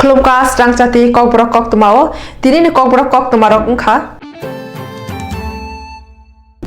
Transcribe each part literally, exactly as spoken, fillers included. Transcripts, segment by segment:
Khulumkha, srangchati Kokborok koktwmao. Tinini Kokborok koktwmarok wngkha: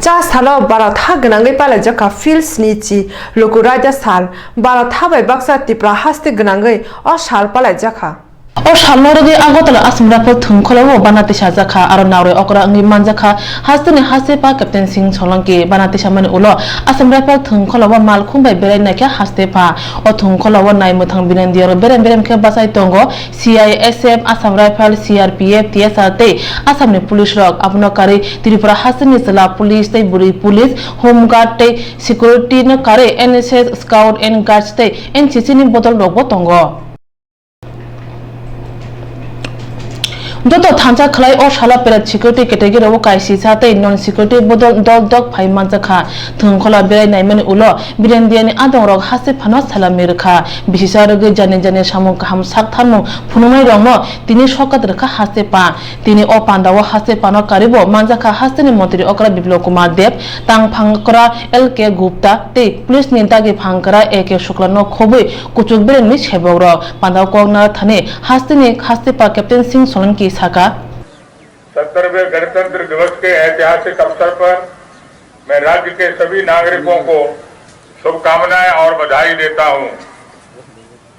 Cha salo baro tha gwnangwi palaijak kha Phil snichi luku raida sal. Baro tha bai baksa Tipra haste gwnangwi o sal palaijak kha. O salno rwgwi Agartala Assam Rifle thwngkhwlao bana tisajak kha, aro naurwi okra wngwi manjak kha hasteni haste pha Captain Singh Solanki. Bana tisamani ulo Assam Rifle thwngkhwlao malkhung bai berai naikha haste pha. O thwngkhwlao nai mwthang Birendiarok berem berem khe bachai tongo. C I S F, Assam Rifle, C R P F, T S R tei Assamni police rok. Abono karwi Tripura hasteni chwla police tei bwrwi police, home guard tei security no karwi N S S, scout and guards tei N C C ni bodol rokbo tongo. Joto thansa khlai o salo parade security category rok kaisisa tei non security bodol dol dok phai manjak kha. Thwngkhwla berai naimani ulo Birendiani adongrok haste phano salami rwkha. Bisisa rwgwi jani jani samung kaham sak tharmung phunuknairokno tini sokat rwkha haste pha. Tini o pandao haste phano karibo manjakha hasteni montri okra Biplab Kumar Deb, tangphang okra L K Gupta tei police ni dagi phangkra A K Shukla no khobwi kuchuk beremni sebokrok. Pandao kok narwkthani hasteni haste pha Captain Singh Solanki saka. सत्तरवें गणतंत्र दिवस के ऐतिहासिक अवसर पर मैं राज्य के सभी नागरिकों को शुभकामनाएं और बधाई देता हूं।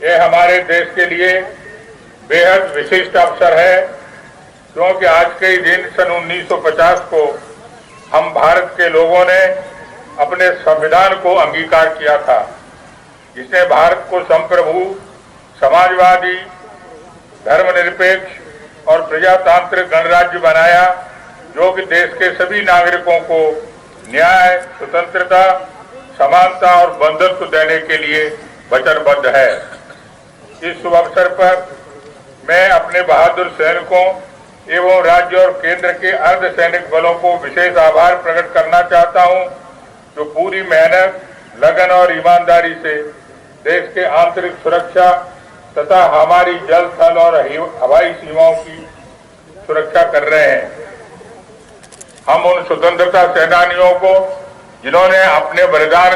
ये हमारे देश के लिए बेहद विशिष्ट अवसर है, क्योंकि आज के ही दिन सन उन्नीस सौ पचास को हम भारत के लोगों ने अपने संविधान को अंगीकार किया था, जिसने भारत को संप्रभु, समाजवादी, धर्मनिरपेक्ष और प्रजातांत्रिक गणराज्य बनाया, जो कि देश के सभी नागरिकों को न्याय, स्वतंत्रता, समानता और बंधुत्व देने के लिए वचनबद्ध है। इस शुभ अवसर पर मैं अपने बहादुर सैनिकों एवं राज्य और केंद्र के अर्धसैनिक बलों को विशेष आभार प्रकट करना चाहता हूं, जो पूरी मेहनत, लगन और ईमानदारी से देश के आंतरिक सुरक्षा तथा हमारी जल, थल और ही-, हवाई सीमाओं की सुरक्षा कर रहे हैं। हम उन स्वतंत्रता सेनानियों को जिन्होंने अपने बलिदान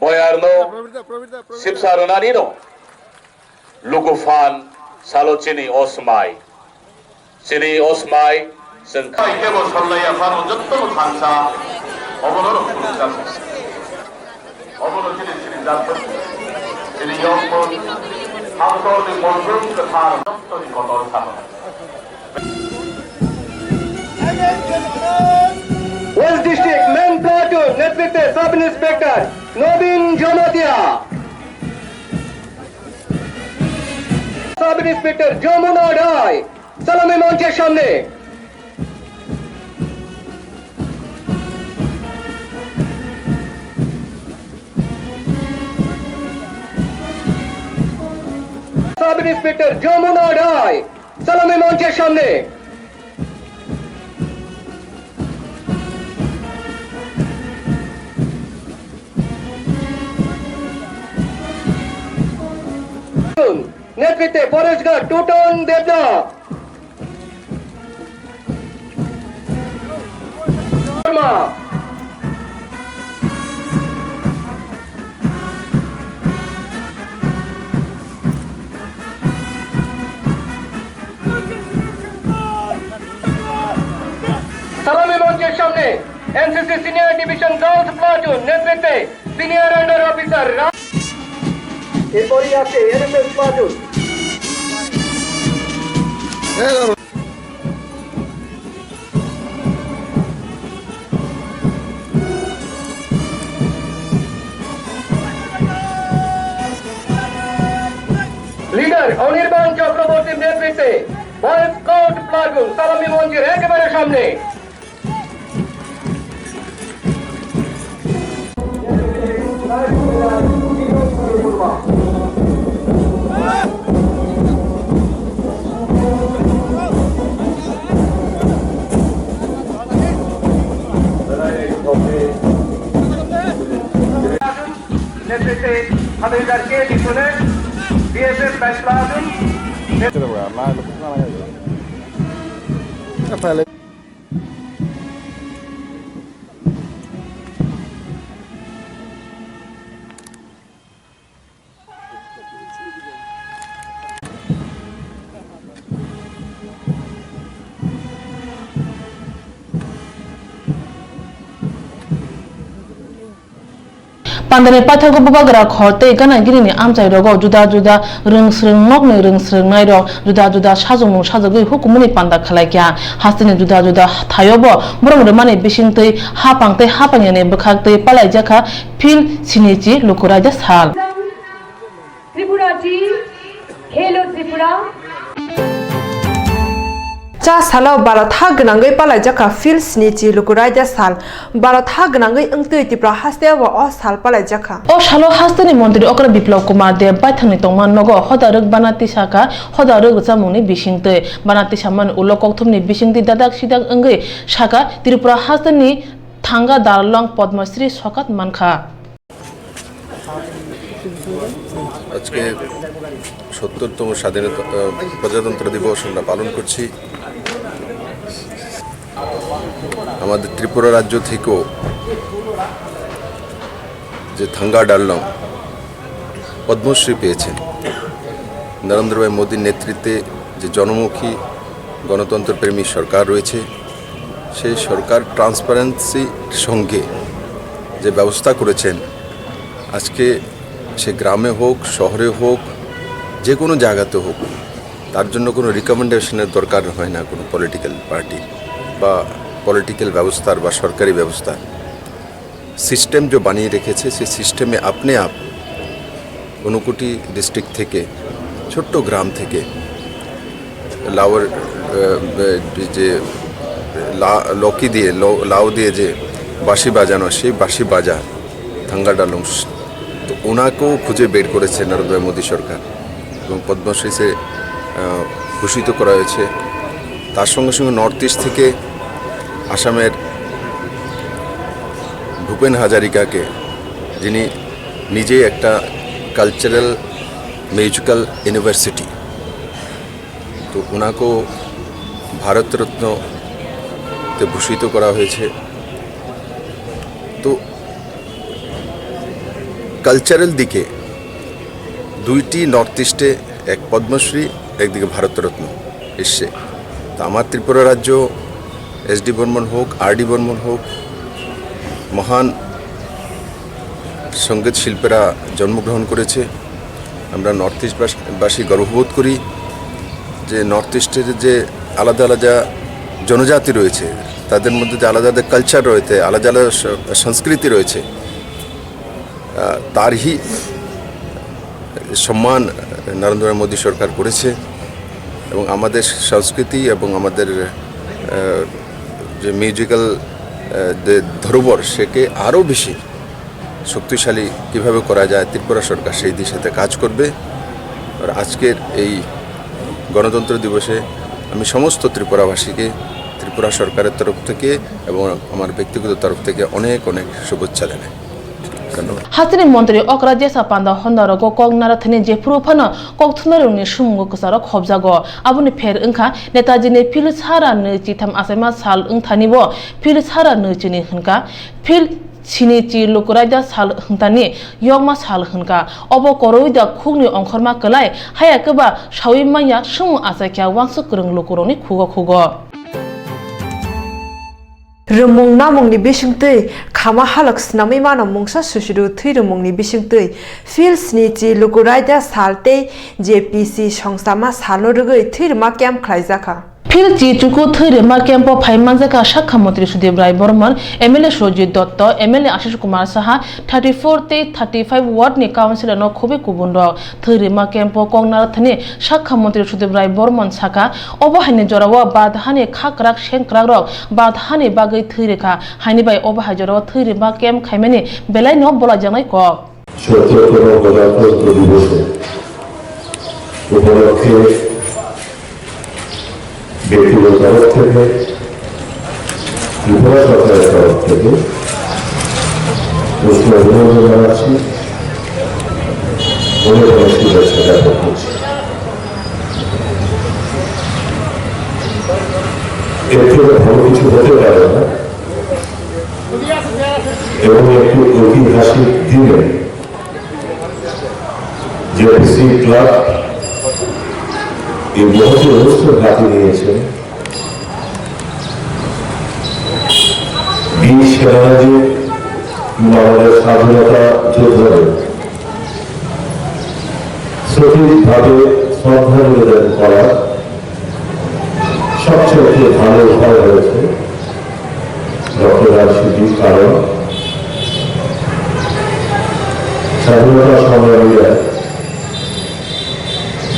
Boyarno sipsa rwnanino luku phan salo chini osmai. Chini osmai chwng kha. Kebo sallaiya phano jottono thansa obono rok khulumjak. Obono chini sini jatbo. Chini yokbo hamtorni monjung kwthar jottoni kotor sabo. West District Main Platoon netritwe Sub Inspector Nobin Jamatia. Sub Inspector Jamuna Rai, salami monchor samne. Sub Inspector Jamuna Rai, salami monchor samne. নেতৃত্বে forest guard two-tone Debnath. শর্মা। সালামি মঞ্চের সামনে NCC senior division girls platoon নেতৃত্বে senior under officer রা-, এরপরই আছে NSS platoon. Leader Anirban চক্রবর্তীর নেতৃত্বে বয় স্কাউট প্লাটুন সালামি মঞ্চের একেবারে সামনে। নেতৃত্বে হাবিলদার কে ডিসোনেট, BSF bank platoon. Pandani paithago bubagra khor tei gana gini ni amchai rogo juda juda rwng swrwng nokni rwng swrwng nai rok juda juda sajwkmung sajwgwi hukumu ni panda khlai kha. Hasteni juda juda thaio bo borok rwmani bising twi hapang tei hapang yani bwkhak twi palai jakha phil sinichi lukuraida sal. Tripura team, Khelo Tripura. Cha salo baro tha gwnangwi palai jakha phil sinichi lukuraida sal. Baro tha gwnangwi wngtwi Tripura hasteo bo o sal palai jakha. O salo hasteni montri okra Biplab Kumar Deb baithangni tongma nogo hoda rwk bana tisaka hoda rwk rwchapmungni bisingtwi. Bana tisamani ulo kokthumni bisingtwi dadak sidak wngwi saka Tripura hasteni thanga dalong Padma Shri sokat mankha. আজকে সত্তরতম স্বাধীনতা, আহ, প্রজাতন্ত্র দিবস আমরা পালন করছি। আমাদের ত্রিপুরা রাজ্য থেকেও যে থাঙ্গা ডালং পদ্মশ্রী পেয়েছেন, নরেন্দ্র ভাই মোদীর নেতৃত্বে যে জনমুখী গণতন্ত্রপ্রেমী সরকার রয়েছে, সেই সরকার ট্রান্সপারেন্সির সঙ্গে যে ব্যবস্থা করেছেন, আজকে সে গ্রামে হোক, শহরে হোক, যে কোনো জায়গাতে হোক, তার জন্য কোনো রিকমেন্ডেশনের দরকার হয় না কোনো পলিটিক্যাল পার্টির বা পলিটিক্যাল ব্যবস্থার বা সরকারি ব্যবস্থার। সিস্টেম যে বানিয়ে রেখেছে, সেই সিস্টেমে আপনি আপ ঊনকোটি ডিস্ট্রিক্ট থেকে, ছোট্ট গ্রাম থেকে লাউর, আহ, যে লা-, লকি দিয়ে, ল-, লাউ দিয়ে যে বাঁশি বাজানো, সেই বাঁশি বাজা থাঙ্গা ডালুংস। তো ওনাকেও খুঁজে বের করেছে নরেন্দ্র মোদী সরকার এবং পদ্মশ্রীতে, আহ, ভূষিত করা হয়েছে। তার সঙ্গে সঙ্গে নর্থ ইস্ট থেকে আসামের ভূপেন হাজারিকাকে, যিনি নিজেই একটা কালচারাল মিউজিক্যাল ইউনিভার্সিটি, তো ওনাকেও ভারতরত্নতে ভূষিত করা হয়েছে। তো কালচারাল দিকে দুইটি নর্থ ইস্টে, এক পদ্মশ্রী, একদিকে ভারতরত্ন এসছে। তো আমার ত্রিপুরা রাজ্য, এস ডি বর্মন হোক, আর ডি বর্মন হোক, মহান সঙ্গীত শিল্পীরা জন্মগ্রহণ করেছে। আমরা নর্থ ইস্ট বাস-, বাসী গর্ববোধ করি যে নর্থ ইস্টের যে আলাদা আলাদা জনজাতি রয়েছে, তাদের মধ্যে যে আলাদা আলাদা কালচার রয়েছে, আলাদা আলাদা স-, সংস্কৃতি রয়েছে, আহ, তারই সম্মান নরেন্দ্র মোদী সরকার করেছে এবং আমাদের সংস্কৃতি এবং আমাদের, আহ, যে মিউজিক্যাল, আহ, যে ধরোবর, সেকে আরও বেশি শক্তিশালী কিভাবে করা যায়, ত্রিপুরা সরকার সেই দিশাতে কাজ করবে। আর আজকের এই গণতন্ত্র দিবসে আমি সমস্ত ত্রিপুরাবাসীকে ত্রিপুরা সরকারের তরফ থেকে এবং আমার ব্যক্তিগত তরফ থেকে অনেক অনেক শুভেচ্ছা জানাই। ধন্যবাদ। Hasteni montri okra jesa panda honda rogo kok narathani jephuru phano kok thumnarokni sumungo kwcharok khobjago. Aboni pher wngkha Netaji ni phil sara nwi chitham achaima sal wngthani bo phil sara nwi chini hwnka. Phil sini chi lukuraida sal hwntani yokma sal hwnka. Obo koroi da khukni ongkhorma kwlai, haya kwba sawi manya sumung achaikha wansuk kwrwng lukurokni khugo khugo. Rwmung namungni bisingtwi khama halok snamwi mano mungsa susidu thwi rwmungni bisingtwi phil sini chi lukuraida sal tei J P C songchama salno rwgwi thwi rwma camp khlaijakha. Philchi Chuku thwi rwma camp o phai manjakha Sakha Montri Sudip Rai Bormon, M L A Surjit Dotto, M L A Ashish Kumar Saha, thirty four tei thirty five ward ni councillor no khobwi kubun rok. Thwi rwma camp o kok narwkthani Sakha Montri Sudip Rai Bormon sakha, obo haini jorao badhani khakrak sengkrakrok badhani bagwi thwi rwkha, haini bai obo hai jorao thwi rwma camp khaimani belai no bolajaknai kok. সত্তরতম গণতন্ত্র দিবসে উপলক্ষে ব্যক্তিগত তরফ থেকে, ত্রিপুরা সরকারের তরফ থেকে উষ্ণ অভিনন্দন জানাচ্ছি, অনেক অনেক শুভেচ্ছা জ্ঞাপন করছি। এর থেকে ভালো কিছু হতে পারে না। এবং একটি ঐতিহাসিক দিনে জেপিসি ক্লাব এই মহতী অনুষ্ঠান হাতে নিয়েছেন। বীর সেনানীজি, আমাদের স্বাধীনতা যোদ্ধাদের সঠিকভাবে শ্রদ্ধা নিবেদন করার সবচেয়ে ভালো উপায় হয়েছে রক্তদান শিবির, কারণ স্বাধীনতা সংগ্রামীরা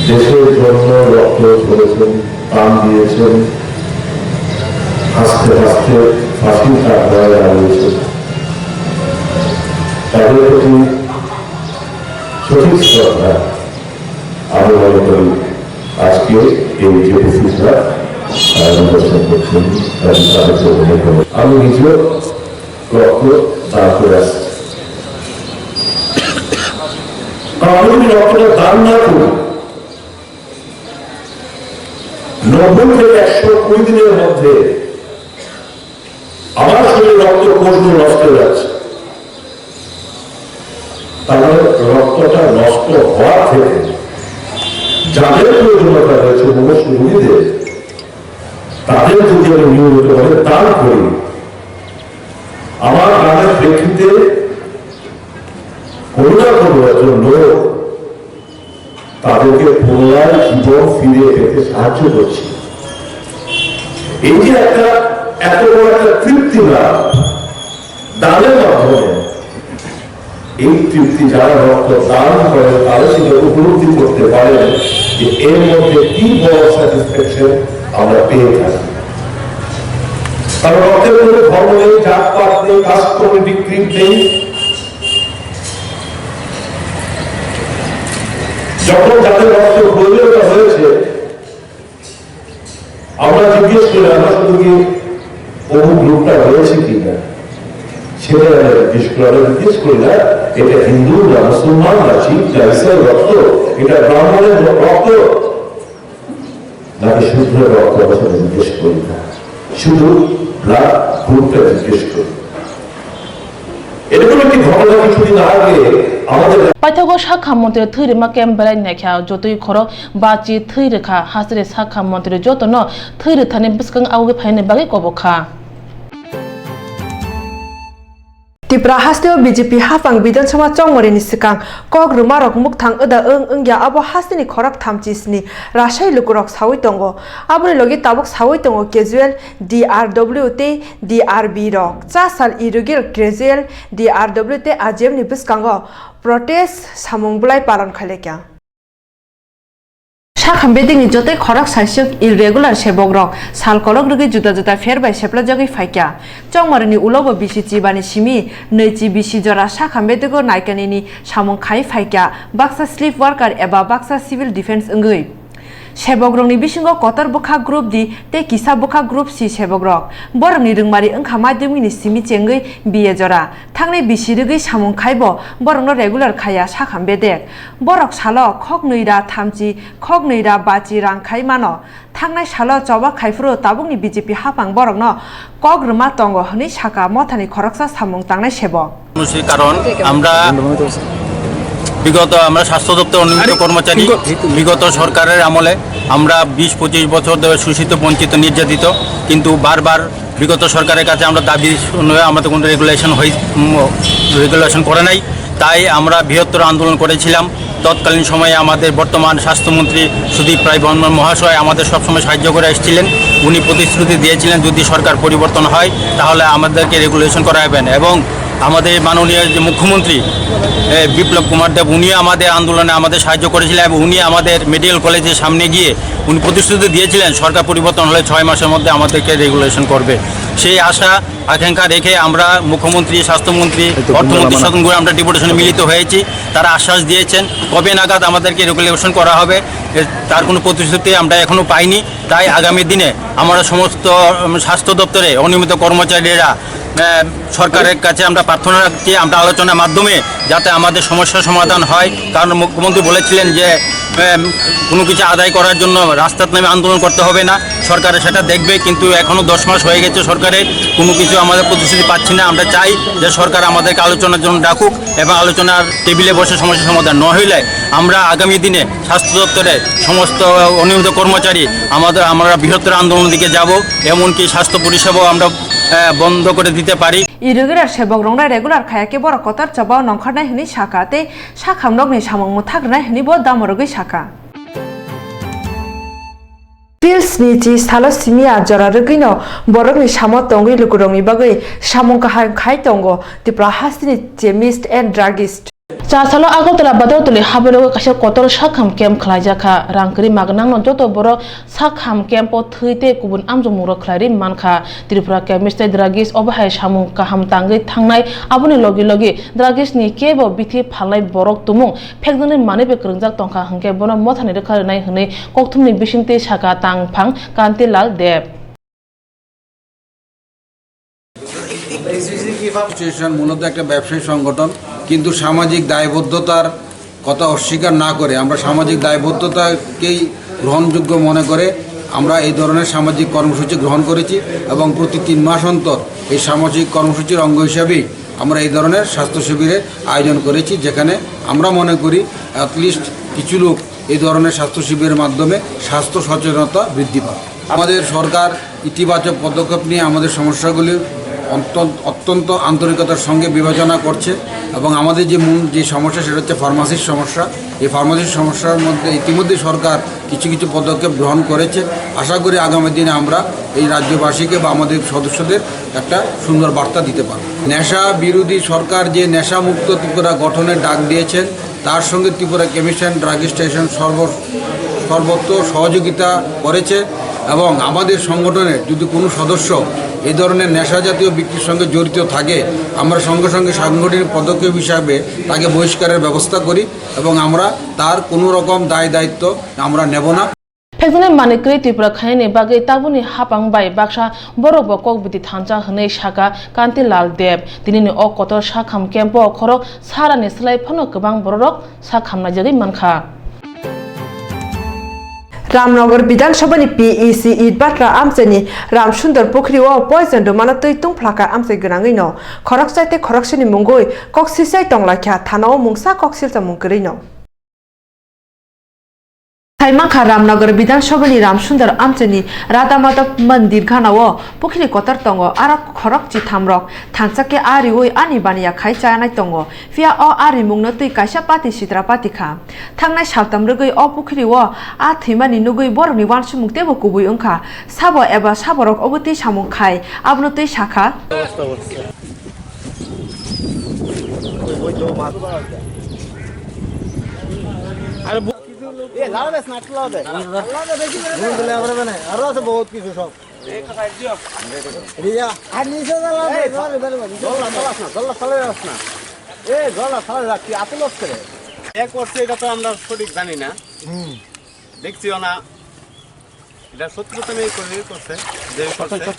দেশের জন্য রক্ত ঝরেছেন, প্রাণ দিয়েছেন, হাসতে হাসতে ফাঁসির কাঠগড়ায় দাঁড়িয়েছেন। তাদের প্রতি সঠিক শ্রদ্ধা আমি মনে করি আজকে এই যে উপস্থিতরা, আহ, প্রদর্শন করছেন, তাদের তাদেরকে অভিনন্দন। আমি নিজেও রক্ত দান করে আসছি। কারণ আমি যদি রক্তটা দান না করি, নব্বই থেকে একশো কুড়ি দিনের মধ্যে আমার শরীরে রক্ত কোষগুলো নষ্ট হয়ে যাচ্ছে। তাহলে রক্তটা নষ্ট হওয়ার থেকে যাদের প্রয়োজনীয়তা রয়েছে, মুমূর্ষু রোগীদের, তাদের যদি আমি নিয়মিতভাবে দান করি, আমার দানের প্রেক্ষিতে করুণা করবো একজন লোক, তাদেরকে পুনরায় জীবন ফিরে পেতে সাহায্য করছি। এই যে একটা এত বড় একটা তৃপ্তি লাভ দানের মাধ্যমে, এই তৃপ্তি যারা রক্ত দান করে তারা সেটা উপলব্ধি করতে পারেন যে এর মধ্যে কি বড় স্যাটিসফ্যাকশন আমরা পেয়ে থাকি। কারণ রক্তের কোনো ধর্ম নেই, জাতপাত নেই, কাস্ট কমিউনিটি ক্রিড নেই। যখন যাদের রক্ত প্রয়োজনীয়তা হয়েছে, আমরা জিজ্ঞেস করি, আমরা শুধু কি অমুক গ্রুপটা রয়েছে কিনা, সেটাই আমরা জিজ্ঞেস করি। আমরা জিজ্ঞেস করি না, এটা হিন্দু না, মুসলমান না, শিখ না, ইসলাম রক্ত, এটা ব্রাহ্মণের রক্ত, নাকি শূদ্র রক্ত, আমরা সেটা জিজ্ঞেস করি না, শুধু ব্লাড গ্রুপটা জিজ্ঞেস করি। এরকম একটি ঘটনা কিছুদিন আগে আমাদের Paithago sakha montri thwi rwma camp belai naikha, jotwi khorok bachi thwi rwkha, hasri sakha montri jotono thwi rwthani bwskang awgwi phainani bagwi kobok kha. Tipra hasteo B J P hapang Bidhan Sabha chongmari ni swkang kok rwma rok mukthang wda wng wngya, abo hasteni khorok thamchi sni rasai lukurok sawi tongo. Aboni logi tabuk sawi tongo casual D R W tei D R B rok, cha sal irregular casual D R W tei A G M ni bwskango protest samung bwlai paron khailekya. Sakha bedekni jotoi khorok saisuk irregular sebokrok sal kolok rwgwi juda juda pher bai seplajagwi phaikya. Chongmarini ulobo bisi chibani simi nwichi bisi jora sakha bedego naikanini samung khai phaikya, baksa sleep worker eba baksa civil defence wngwi. Sebokrokni bisingo kotor bwkha group D tei kisa bwkha group C sebokrok. Borokni rwngmari wngkha madhyamikni simi chengwi B A jora. Thangnai bisi rwgwi samung khaibo borokno regular khaiya sakha bedek. Borok salo khoknwi ra thamchi, khoknwi ra bachi rang khai mano. Thangnai salo choba khai phuru tabukni B J P hapang borokno kok rwma tongo hwnwi saka mothani khoroksa samung tangnai sebo. মানুষের কারণ আমরা বিগত, আমরা স্বাস্থ্য দপ্তর নিযুক্ত কর্মচারী, বিগত সরকারের আমলে আমরা বিশ পঁচিশ বছর ধরে শোষিত, বঞ্চিত, নির্যাতিত, কিন্তু বারবার বিগত সরকারের কাছে আমরা দাবি শুনে আমাদের কোনো রেগুলেশন হই, উম, রেগুলেশন করে নাই। তাই আমরা বৃহত্তর আন্দোলন করেছিলাম। তৎকালীন সময়ে আমাদের বর্তমান স্বাস্থ্যমন্ত্রী সুদীপ রায় বর্মন মহাশয় আমাদের সবসময় সাহায্য করে এসেছিলেন। উনি প্রতিশ্রুতি দিয়েছিলেন, যদি সরকার পরিবর্তন হয়, তাহলে আমাদেরকে রেগুলেশন করাবেন। এবং আমাদের মাননীয় যে মুখ্যমন্ত্রী, এ, বিপ্লব কুমার দেব, উনিও আমাদের আন্দোলনে আমাদের সাহায্য করেছিলেন এবং উনি আমাদের মেডিকেল কলেজের সামনে গিয়ে উনি প্রতিশ্রুতি দিয়েছিলেন, সরকার পরিবর্তন হলে ছয় মাসের মধ্যে আমাদেরকে রেগুলেশন করবে। সেই আশা আকাঙ্ক্ষা রেখে আমরা মুখ্যমন্ত্রী, স্বাস্থ্যমন্ত্রী, এই তো অর্থমন্ত্রী বন্ধুরা, স্বপন গুরু আমরা ডেপুটেশনে মিলিত হয়েছি। তারা আশ্বাস দিয়েছেন, কবে নাগাদ আমাদেরকে রেগুলেশন করা হবে, এ, তার কোনো প্রতিশ্রুতি আমরা এখনো পাইনি। তাই আগামী দিনে আমরা সমস্ত, উম, স্বাস্থ্য দপ্তরে অনিয়মিত কর্মচারীরা, আহ, সরকারের কাছে আমরা প্রার্থনা রাখছি, আমরা আলোচনার মাধ্যমে যাতে আমাদের সমস্যার সমাধান হয়। কারণ মুখ্যমন্ত্রী বলেছিলেন যে, আহ, কোনো কিছু আদায় করার জন্য রাস্তাত নেমে আন্দোলন করতে হবে না, সরকারে সেটা দেখবে। কিন্তু এখনো দশ মাস হয়ে গেছে, সরকারে কোনো কিছু আমাদের প্রতিশ্রুতি পাচ্ছি না। আমরা চাই যে সরকার আমাদেরকে আলোচনার জন্য ডাকুক এবং আলোচনার টেবিলে বসে সমস্যা সমাধান না হইলে আমরা আগামী দিনে স্বাস্থ্য দপ্তরে সমস্ত অনিয়মিত কর্মচারী আমাদের, আমরা বৃহত্তর আন্দোলনের দিকে যাব, এমনকি স্বাস্থ্য পরিষেবাও আমরা, আহ, বন্ধ করে দিতে পারি। Irregular sebok rwngnai regular khaya khe borok kotor chobao nongkhornai hwnwi sakha tei sakhamrokni samung mwthak rwnai hwnwi bo damorogwi sakha. Pills ni chi salo simi a jora rwgwino borokni samo tongwi lukurokni bagwi samung kaham khai tongo Tripura hasteni chemist and druggist. Cha salo Agartala Badaltuli habarogo kaisa kotor sakham camp khlaijakha. Rang kwrwi magnangno joto borok sakham camp o thwi tei kubun amjokmungrok khlairwi mankha. Tripura chemist tei druggist obo hai samung kaham tangwi thangnai. Aboni logi logi druggist ni kebo bithi phalnai borok tumung phekjaknai manwi bai kwrwngjak tongkha hwnkhe bono mothani rwkha rwnai hwnwi kokthumni bisingtwi sakha tangphang Kantilal Deb. Association মূলত একটা ব্যবসায়ী সংগঠন, কিন্তু সামাজিক দায়বদ্ধতার কথা অস্বীকার না করে আমরা সামাজিক দায়বদ্ধতাকেই গ্রহণযোগ্য মনে করে আমরা এই ধরনের সামাজিক কর্মসূচি গ্রহণ করেছি এবং প্রতি তিন মাস অন্তর এই সামাজিক কর্মসূচির অঙ্গ হিসাবেই আমরা এই ধরনের স্বাস্থ্য শিবিরের আয়োজন করেছি, যেখানে আমরা মনে করি অ্যাটলিস্ট কিছু লোক এই ধরনের স্বাস্থ্য শিবিরের মাধ্যমে স্বাস্থ্য সচেতনতা বৃদ্ধি পায়। আমাদের সরকার ইতিবাচক পদক্ষেপ নিয়ে আমাদের সমস্যাগুলি অত্যন্ত, অত্যন্ত আন্তরিকতার সঙ্গে বিবেচনা করছে এবং আমাদের যে মূল যে সমস্যা, সেটা হচ্ছে ফার্মাসির সমস্যা। এই ফার্মাসির সমস্যার মধ্যে ইতিমধ্যেই সরকার কিছু কিছু পদক্ষেপ গ্রহণ করেছে। আশা করি আগামী দিনে আমরা এই রাজ্যবাসীকে বা আমাদের সদস্যদের একটা সুন্দর বার্তা দিতে পারব। নেশা বিরোধী সরকার যে নেশামুক্ত ত্রিপুরা গঠনের ডাক দিয়েছেন, তার সঙ্গে Tripura chemist and drug station সর্ব-, সর্বত্র সহযোগিতা করেছে এবং আমাদের সংগঠনের যদি কোনো সদস্য এই ধরনের নেশা জাতীয় বিক্রির সঙ্গে জড়িত থাকে, আমরা সঙ্গে সঙ্গে সাংগঠনিক পদক্ষেপ হিসাবে তাকে বহিষ্কারের ব্যবস্থা করি এবং আমরা তার কোনো রকম দায় দায়িত্ব আমরা নেব না। Phekjaknai manwi kwrwi Tripura khainani bagwi tabukni hapang bai baksa borokbo kok bidi thansa hwnwi sakha Kantilal Deb. Tinini o kotor sakham camp-o khorok sarani slai phano kwbang bororok sak hamlaijagwi mankha. Ramnagar Bidhan Sabhani P E C Itbatra amchaini Ramsundar Pukhri o poison rwmano twi tungphlaka amchai gwnangwino khoroksai tei khoroksani mungwi kok sisai tonglaikha, thanao mungsa kok silchamung kwrwino. Sai mankha Ramnagar Bidhan Sabhani Ramsundar amchaini Radha Madhav Mandir ganao pukhri kotor tongo, aro khorok chithamrok thansa khe a riwi ani baniya khai chanai tongo. Phiya o a rimungno twi kaisa pati sitra pati kha. Thangnai saltam rwgwi o pukhri o a thwimani nugwi borokni uansukmung teibo kubui wngkha. Sabo eba saborok obo twi samung khai abono twi sakha. এ, লাগাবে, স্নাইপার লাগাবে। লাগাবে, বেশি করে লাগাবে। আরো আছে বহুত কিছু সব। রিয়া। আর নিচে তো লাগাবে, এই, জল, জল, জল, জল, জল, জল, জল, এ, জল, জল, রাখছি, আতল আসছে রে। এ করছে, এটা তো আমরা সঠিক জানি না। হুম। দেখছিও না। এটা সত্যতা নেই করে করছে, যে করছে।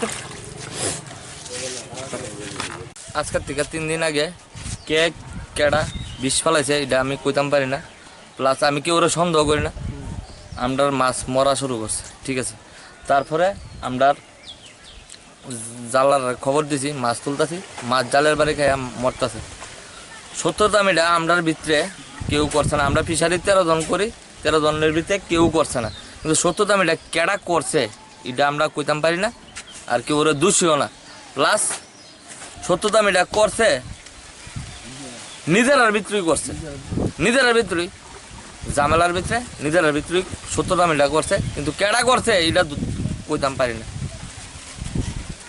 আজকের থেকে তিন দিন আগে কে কেডা বিষ ফালাইছে, এটা আমি কইতাম পারি না। প্লাস আমি কেউরে সন্দেহ করি না। আমরার মাছ মরা শুরু করছে, ঠিক আছে। তারপরে আমরার জালার খবর দিছি, মাছ তুলতাছি, মাছ জালের বাড়ি খাইয়া মরতাছে। সত্যতা আমি এটা আমরার ভিতরে কেউ করছে না। আমরা ফিশারি তেরো জন করি, তেরো জনের ভিতরে কেউ করছে না। কিন্তু সত্যতা আমি এটা কেডা করছে, এটা আমরা কইতাম পারি না। আর কেউ ওরা দোষীও না। প্লাস সত্যতা আমি এটা করছে, নিজেরার ভিতরেই করছে, নিজেরার ভিতরেই। ঝামেলার ভিতরে, নিজেরার ভিতরে সত্যতা মিলা করছে, কিন্তু কেডা করছে এটা দু-, কইতাম পারি না।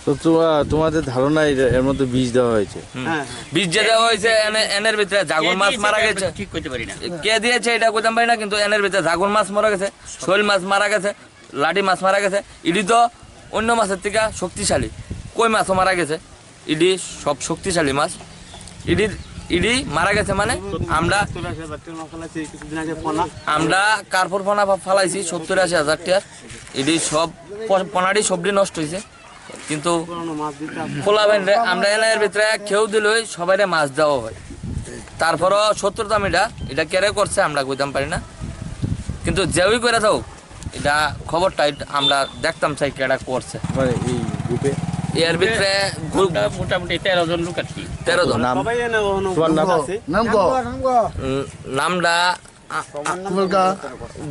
তো তোমা-, তোমাদের ধারণা এটা, এর মধ্যে বিষ দেওয়া হয়েছে? হুম। হ্যাঁ, হ্যাঁ। বিষ যে দেওয়া হয়েছে, এনে-, এনের ভিতরে জাগুর কে মাছ দিয়েছে মারা এটা গেছে। আমরা ঠিক করতে পারি না। কে দিয়েছে এটা কইতাম পারি না, কিন্তু এনের ভিতরে জাগুর মাছ মারা গেছে, শৈল মাছ মারা গেছে, লাটি মাছ মারা গেছে। ইডি তো অন্য মাছের থেকে শক্তিশালী, কই মাছও মারা গেছে। ইডি সব শক্তিশালী মাছ। ইডি, ইডি মারা গেছে মানে আমরা, আমরা কার্পর পোনা ফা-, ফালাইছি সত্তর আশি হাজার টিয়ার। ইডি সব প-, পোনাটি সবটি নষ্ট হয়েছে। কিন্তু খোলা বাইরে আমরা এলাকার ভিতরে কেউ দিলে সবাইরে মাছ দেওয়া হয়। তারপরও সত্তর দাম এটা, এটা কেড়ে করছে আমরা কইতাম পারি না। কিন্তু যেই করে থাক, এটা খবরটা এটা আমরা দেখতাম চাই কেডা করছে। মানে এই গ্রুপে? এর ভিতরে গ্রুপ আমরা মোটামুটি তেরো জন লোক আর কি। তেরো জন। নাম? সবাই এনে ওখানে তোমার নাম? আছে। নাম কো? উম, নামটা আ-, আ-, গোপাল কা?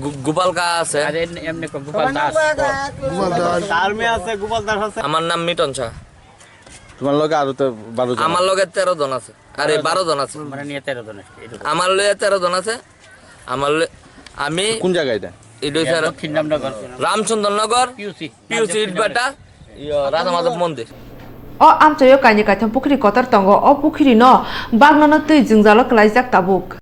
গো-, গোপাল কা আছে। আর এমনি, এমনি কো গোপাল দাস। গোপাল দাস। তার মেয়ে আছে, গোপাল দাস আছে। আমার নাম মিটন শাহ। তোমার লগে আরো তো বারো জন। আমার লগে তেরো জন আছে। আরে, বারো জন আছে। মানে নিয়ে তেরো জন আছে, এরকম। আমার লগে তেরো জন আছে। আমার লগে, আমি কোন জায়গা এটা? এটা হচ্ছে দক্ষিণ রামনগর। রামচন্দ্রনগর, পিউসি। পিউসি ইটভাটা, ইয়ো, রাধা মাধব মন্দির। O amchaio kainwi kaitham pukhiri kotor tongo. O pukhirino bagnono twi jwngjalo kwlaijak tabuk.